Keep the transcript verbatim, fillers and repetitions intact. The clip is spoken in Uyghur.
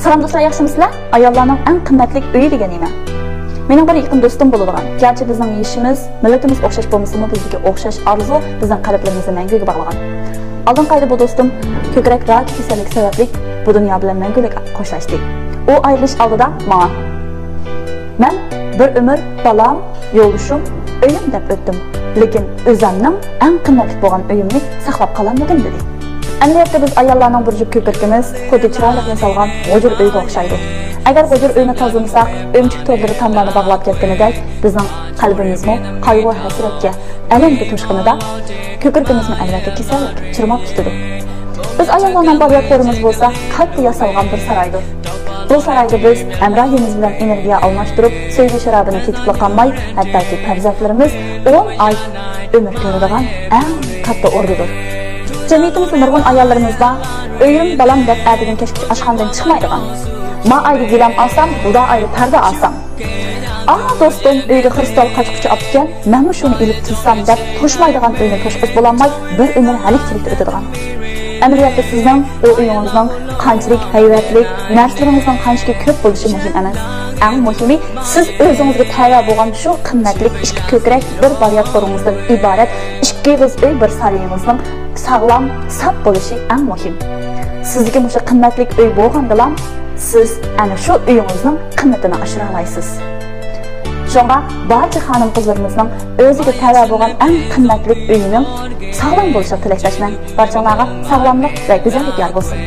سالام دوستلار، ياخشىمۇسىلەر؟ ئاياللارنىڭ ئەڭ قىممەتلىك ئۆيى دېگەن نېمە؟ مېنىڭ بىر يېقىن دوستۇم بولىدىغان، گەرچە بىزنىڭ يېشىمىز، مىللىتىمىز ئوخشاش بولمىسىمۇ، بىزدىكى ئوخشاش ئارزۇ بىزنىڭ قەلبلىرىمىزنى مەڭگۈگە باغلىغان. ئالدىنقى ئايدا بۇ دوستۇم كۆكرەك راكى كېسەللىكى سەۋەبلىك بۇ دۇنيا بىلەن مەڭگۈلۈك خوشلاشتى. ئۇ ئايرىلىش ئالدىدا ماڭا، مەن بىر ئۆمۈر بالام، يولدىشىم، ئۆيۈم دەپ ئۆتتۈم. لېكىن ئۆزەمنىڭ ئەڭ قىممەتلىك بولغان ئۆيۈمنى ساقلاپ قالالمىدىم، دېدى. ئەمەلىيەتتە بىز ئاياللارنىڭ بىر جۈپ كۆپرىكىمىز خۇددى چىرايلىق ياسالغان غۇجۇر ئۆيگە ئوخشايدۇ. ئەگەر غۇجۇر ئۆينى تازىلىمىساق، ئۆمۈچۈك تورلىرى تاملارنى باغلاپ كەتكىنىدەك، بىزنىڭ قەلبىمىزمۇ قايغۇ-ھەسرەتكە، ئەلەمگە توشقىنىدا، كۆكرىكىمىزمۇ ئەلۋەتتە كېسەللىك، چىرماپ كېتىدۇ. بىز ئاياللارنىڭ بالىياتقۇلىرىمىز بولسا قەتئىي ياسالغان بىر سارايدۇر. بۇ سارايدا بىز ھەمراھىمىز بىلەن ئېنېرگىيە ئالماشتۇرۇپ، سۆيگۈ شارابىنى تېتىپلا قالماي، ھەتتاكى پەرزەنتلىرىمىز ئون ئاي ئۆمۈر كۆرىدىغان ئەڭ كاتتا ئوردىدۇر. جەمئىيىتىمىزدە نۇرغۇن ئاياللىرىمىز بار، ئۆيۈم، بالام دەپ ئەتىدىن كەچكىچە ئاشخانىدىن چىقمايدىغان. ما ئايدا گىلەم ئالسام، بۇدا ئايدا پەردە ئالسام. ئاھ دوستۇم، ئۆيگە خرۇستال قاچا-قۇچا ئاپتىكەن، مەنمۇ شۇنى ئېلىپ تىزسام دەپ توشمايدىغان ئۆينى توشقۇزۇپ بولالماي، بىر ئۆمۈر ھەلەكچىلىكتە ئۆتىدىغان. ئەمەلىيەتتە سىزنىڭ ئۇ ئۆيىڭىزنىڭ قانچىلىك ھەيۋەتلىك، نەرسىلىرىڭىزنىڭ قانچىلىكى كۆپ بولۇشى مۇھىم ئەمەس. ئەڭ مۇھىمى، سىز ئۆزىڭىزگە تەۋە بولغان شۇ قىممەتلىك ئىككى كۆكرەك، بىر بالىياتقۇلىرىڭىزدىن ئىبارەت ئىككى ئېغىز ئۆي، بىر سارىيىڭىزنىڭ ساغلام، ساپ بولۇشى ئەڭ مۇھىم. سىزدىكى مۇشۇ قىممەتلىك ئۆي بولغاندىلا، سىز ئەنە شۇ ئۆيىڭىزنىڭ قىممىتىنى ئاشۇرالايسىز. شۇڭا بارچە خانىم-قىزلىرىمىزنىڭ ئۆزىگە تەۋە بولغان ئەڭ قىممەتلىك ئۆيىنىڭ ساغلام بولۇشىغا تىلەكداشمەن. بارچىڭلارغا ساغلاملىق ۋە گۈزەللىك يار بولسۇن.